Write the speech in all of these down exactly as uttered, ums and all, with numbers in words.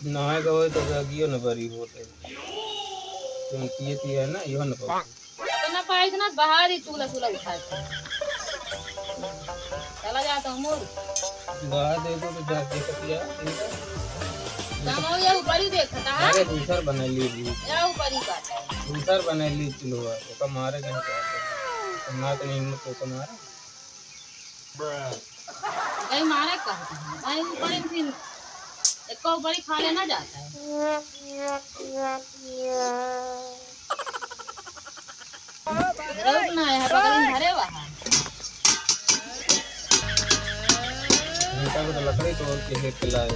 नहाए गए तो अगियो न बरी होते। तुम पिए पिए है ना, यो न पाओ। तो ना पाई ना, बाहर ही चूल्हा, चूल्हा उठा के चला जाता हूँ मोर। बाहर देखो तो जा, देखत या। तमो ये ऊपर ही देखता है। अरे दूसर बना ली जी। या ऊपर ही बात है। दूसर बना ली चूल्हा, ओका मारे नहीं पाते। तो ना तो नहीं हिम्मत तो मारे। कहीं मारे कहते हैं, कहीं ऊपर ही फिर एको ऊपर ही खा लेना जाता है। रोक ना है, बगल में धरे हुआ है। इनका भी तो लकड़ी तोड़ के हेत लाए।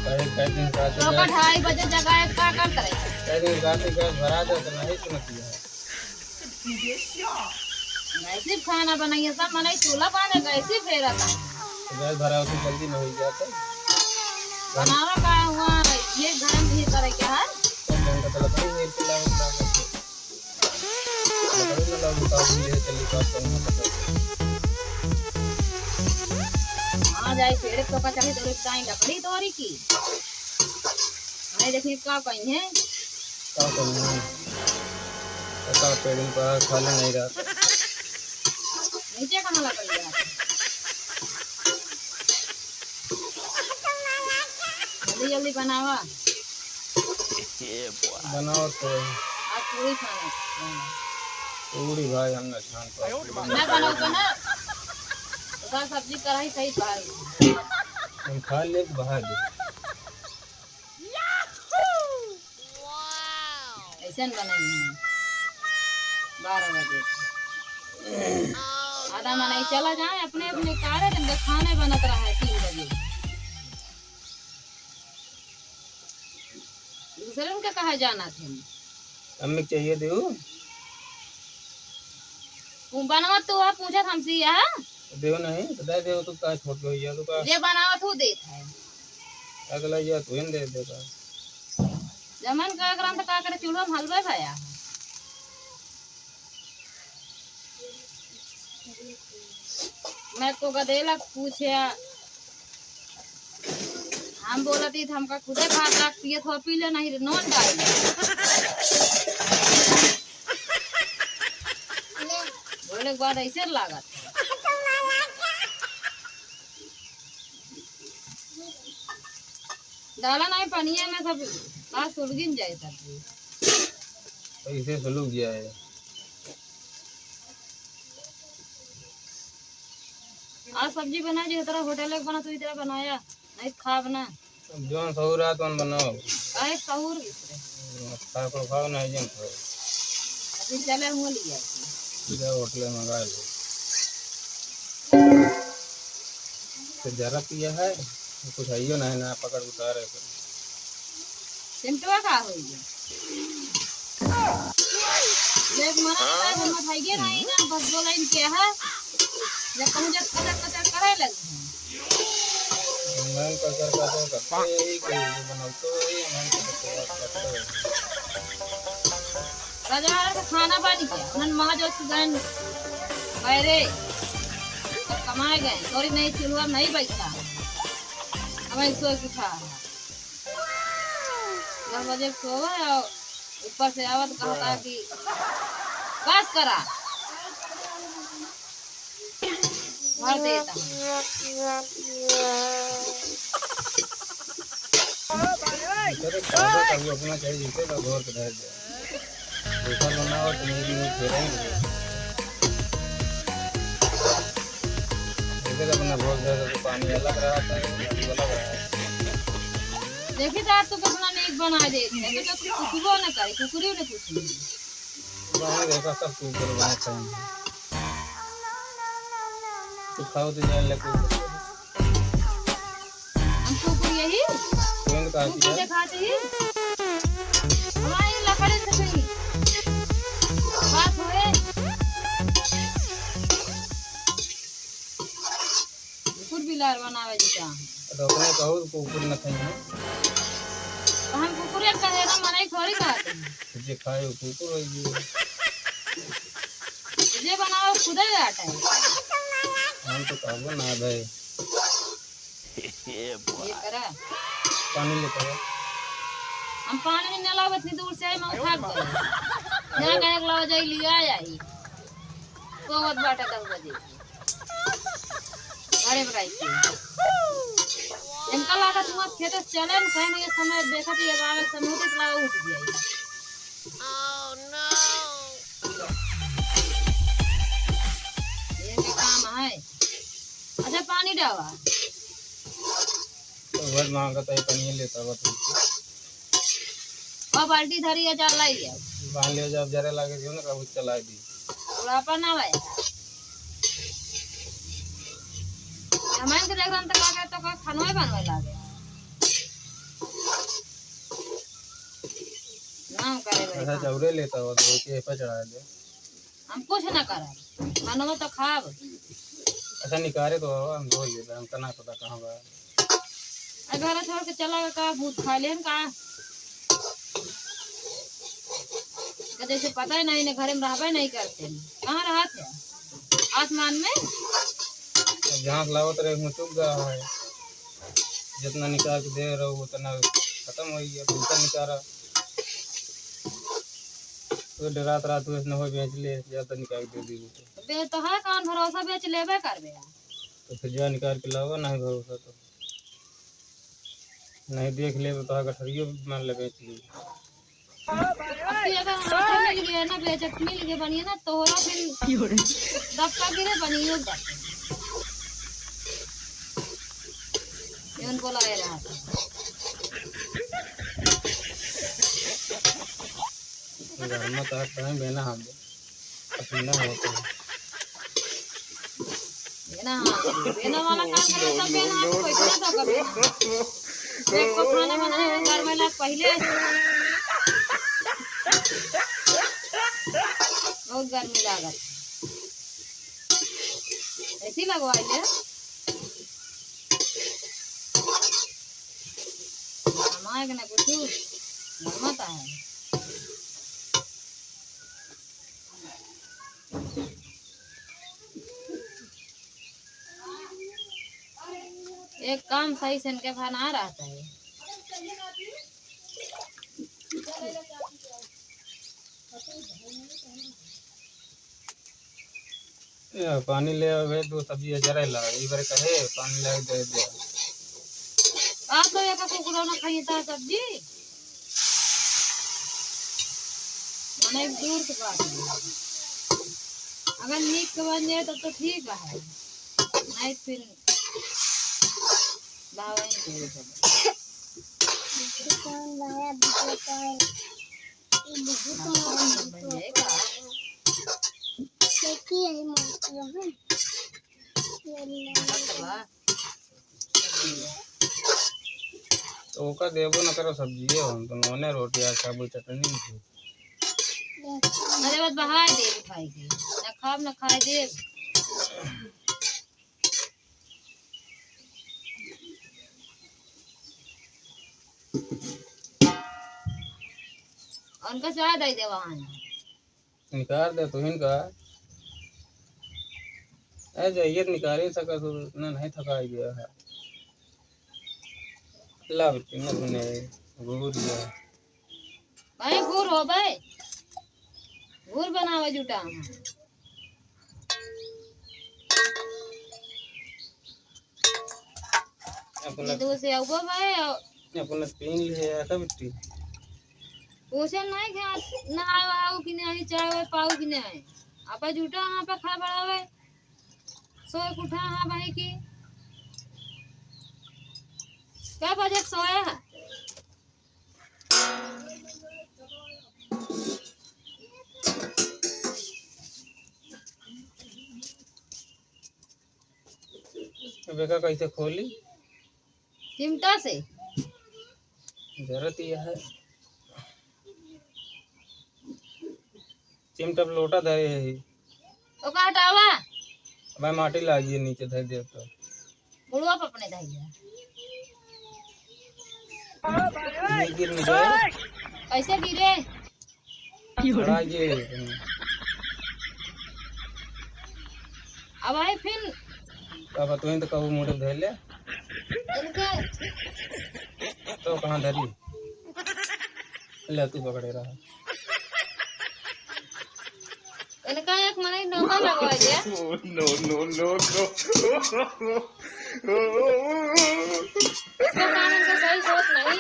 कई, कई दिन का तो तो का गैस, ढाई बजे जगह है, का करत रहे? कई दिन का तो गैस भरा जाता नहीं, तो नहीं किया। गैस ही खाना बनाइए, सब मने चूल्हा बांधे, गैस ही फेरा था। तो गैस भरा होते जल्दी न हो जाता। बनावा का हुआ, ये घर में ही करे क्या है? सब ढंग का तो लकड़ी नहीं, चूल्हा में बना करके। लकड़ी वाला भी काम ले चली, बात करूँ ना पता। हाँ, जाए पेड़ तो का चढ़े, तो एक दाई लकड़ी तोरी की। नहीं देखिए का कहीं है। का कहीं है? पता पेड़ में पड़ा, खाली नहीं रहता। नीचे कहाँ लकड़ी है? जल्दी जल्दी बनावा। बनाओ तो। आज पूरी खाना है। पूरी भाई हम ना खान पाए। मैं बनाऊँ तो ना। तो सब्जी कढ़ाई सही बाहर। हम खा ले तो बाहर दे। ऐसे न बनाई हम। बारह बजे। आधा मनाई चला जाए अपने अपने कार्य, जब खाने बनत रहा है तीन बजे। दूसरे उनके कहा जाना थे। अम्मी के चाहिए देऊ। वो बनवा तो आप पूछत हमसे यहाँ। देऊ नहीं, तो दे देऊ, तू का छोट हो गया, तू का। जे बनावत हूँ देत है। अगला या तू ही दे देगा। जमन का करम तो का करे, चूल्हा में हलवे भया है। मैं तो गदेला पूछे, हम बोलत ही तो हमका खुदे भात राख पिए, थोड़ा पी ले, नहीं रे, नोन डाल। बोले के बाद ऐसे लागत। डाला नहीं पनिया में, सब बात सुलगिन जाए सब। ऐसे सुलग गया है। आज सब्जी बना, जिस तरह होटल में बना, तू इस तरह बनाया, नहीं खाब ना। अब जौन सहूर आ, तौन बनाओ। काहे सहूर? खा को खाओ, नहीं जन खाओ। अभी चले हुए लिया। जा होटल में मंगा लो। तो जरा पिया है, कुछ आइयो ना है, ना पकड़ उतारे। चिंटुआ का होई गया? देख, मना करे, हम उठाइए नहीं ना, बस बोला इनके है। जब कहूँ जब कचर कचर करे लगी। मन कचर कचर करते, यही कोई नहीं बनाओ, तो यही मन कचर कचर करते हैं। बाजार का खाना बन गया, मन माँ जो सुगन बैरे और कमाए गए, तोरी नहीं चूल्हा नहीं बैठा, हमें सोच उठा। दस बजे के सोवे और ऊपर से आवत कहता कि बस करा, भर देता। अरे, खाना कभी अपना चाहिए, जिसे तो घर के रह जाए। दूसर बनाओ तो मेरी मुँह फेरा ही नहीं। इधर अपना भोज धर के पानी अलग रहा था, अभी अलग रहा है। देखी तो आज तो कितना नीक बना दे, देखी तो कुछ वो न करे, कुकुरी ने कुछ नहीं। बाहर देखा सब कुकुर बना खाएंगे। तो खाओ तो जान ले कुकुर। हम कुकुर यही? कौन कहा कुकुर दिया? दिखाते ही। हमारी लकड़ी से कहीं। बात हुए। कुकुर बिलार बनावे जी का। तो अपने कहो कुकुर न खाई है। तो हम कुकुर एक कहे ना, मनाई थोड़ी कहते हैं। जे खाए वो कुकुर हो गई। जे बनावे खुदे जाता है। हम तो अब ना भाई। ये करा। पानी लेकर आ। हम पानी नहीं लावे, इतनी दूर से आए, मैं उठा के गए। ना कहे के लावा जाई, लिया आई। सोवत बाटा दस बजे। अरे बड़ाई के। इनका लागत हुआ खेत से चले न, कहे न ये समय देखत, ये बारह समय होते, तो लावा उठ गया। ये का काम है? अच्छा, पानी डावा। तो वह मांगत है, पानी लेता हुआ तुमसे। और बाल्टी धरी है, चल रही है। बांध ले, जब जरे लागे जो ना, कबूत चला दी। बुढ़ापा ना भाई। हमारे से देख रहा तो का, तो का खानवा बनवे लागे। ना करे भाई, अच्छा, खाना। जौरे लेता हो, तो के पे चढ़ा दे। हम कुछ ना करब, खानवा तो खाब। अच्छा, निकारे तो हो, हम धो लेबे, हमका ना पता कहाँ बा। आ, घर छोड़ के चला गया का, भूत खा लेन का? का जैसे पता ही नहीं, ने घरे में रहबे नहीं करते हैं। कहाँ रहत है? आसमान में? अब जहाँ से लावत रहे, उसमें चुक गया है। जितना निकाल के दे रहो, उतना खत्म हो गया, दूसरा निकाला। तो डरात रात में न हो, बेच ले, या तो निकाल के दे दी वो तो। बे तो है, कौन भरोसा, बेच लेबे करबे यार। तो फिर जा निकाल के लावा, नहीं भरोसा तो। नहीं देख ले तो तोहार गठरियो मान ले, बेच ले। अब तू अगर हाथे मिल गया ना, बेचत मिल गया बनिया ना, तोहरा फिर दबका गिरे बनियो दबका। ये उनको लाए रहा था। घर में तो आप कहीं बेना हम पसीना होता है। बेना, बेना वाला काम करे तो बेना, कोई बेना तो कर बेना। एक को खाना बनाए में गर्मी लाग पहले। बहुत गर्मी लागत। ऐसी लगवाई ले। हमारे के ना कुछ गर्मा तो है। एक काम सही से इनके भा ना रहता है। ए, पानी ले आवे, दो सब्जी जरे ला, ई बार कहे पानी ले दे दे। आप तो एक कुकुर ना खाइए था सब्जी। मने एक दूर के बात है। अगर नीक के बन जाए तब तो ठीक है, नहीं फिर लावे नहीं कोई सब। कौन लाया वीडियो कॉल? ये बहुत बन जाए का? देखिए, ये मोटी है। ये ले। तो ओका देबो न करो सब्जिए, हम तो नोने रोटी आ, साबुत चटनी नहीं थी। अरे बस बहार दे खाई के, ना खाब ना खाए दे। उनका चाय दे दे वहाँ। निकाल दे तू इनका। ए, जाइए तो निकाल ही सकत हो, इतना नहीं थका गया है। ला बेटी, न सुने, घूर गया। भाई घूर हो भाई, घूर बनावे जुटा हम। अपना ये दो से आउबो भाई, और अपना पीन ले आया था बेटी। उसे नहीं खा, ना आओ, आओ कि नहीं, चाय वाय पाओ कि नहीं। आपा जुटा हाँ पे खा बड़ावे। सोए के उठा हाँ भाई की। क्या बजे के सोया है? अब एका कैसे खोली? चिमटा से। जरूरत यह है। चिमटा पे लोटा धरे है। ओका हटावा। भाई माटी लागिए नीचे धर दे तो। बुढ़वा पे अपने धैया। ये गिर नहीं जाए। कैसे गिरे? खड़ा ये। अब आई फिर अब तुहीं तो कहू मुड़ धइले। इनके तो कहाँ धरी? ले तू पकड़े रहा। इनका एक मनई नौका लगवा दे। No, no, no, no। इसका काम इनका सही से होत नहीं।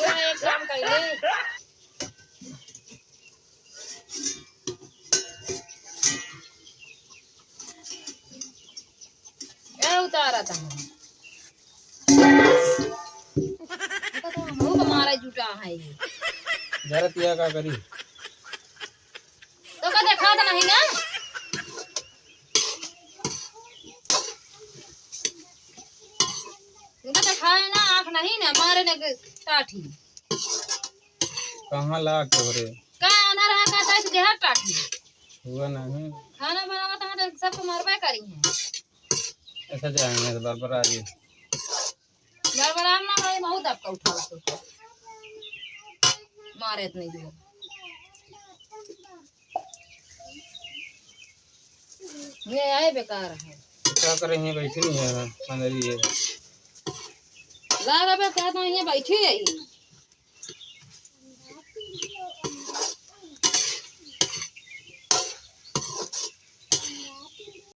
ये एक काम कर ले। ए, उतारा था। हमहू के मारे जुटा है ये। जरा पिया का करी? तो का देखा तो नहीं ना? इनका देखाए ना, आँख नहीं ना, मारे ने टाठी। कहाँ लाग तोहरे? का आना रहा, का टाइट देहा टाठी। हुआ नहीं। खाना बनावत है तो सबको मारबे करी है। ऐसा जाएंगे तो बरबरा जी। बरबराम ना भाई, बहुत आपका उठाओ तो। मारे इतने जो। ये आए बेकार है। क्या करे, यहीं बैठी नहीं है, अंदर ही है। लाग अबे क्या तो यहीं बैठी है।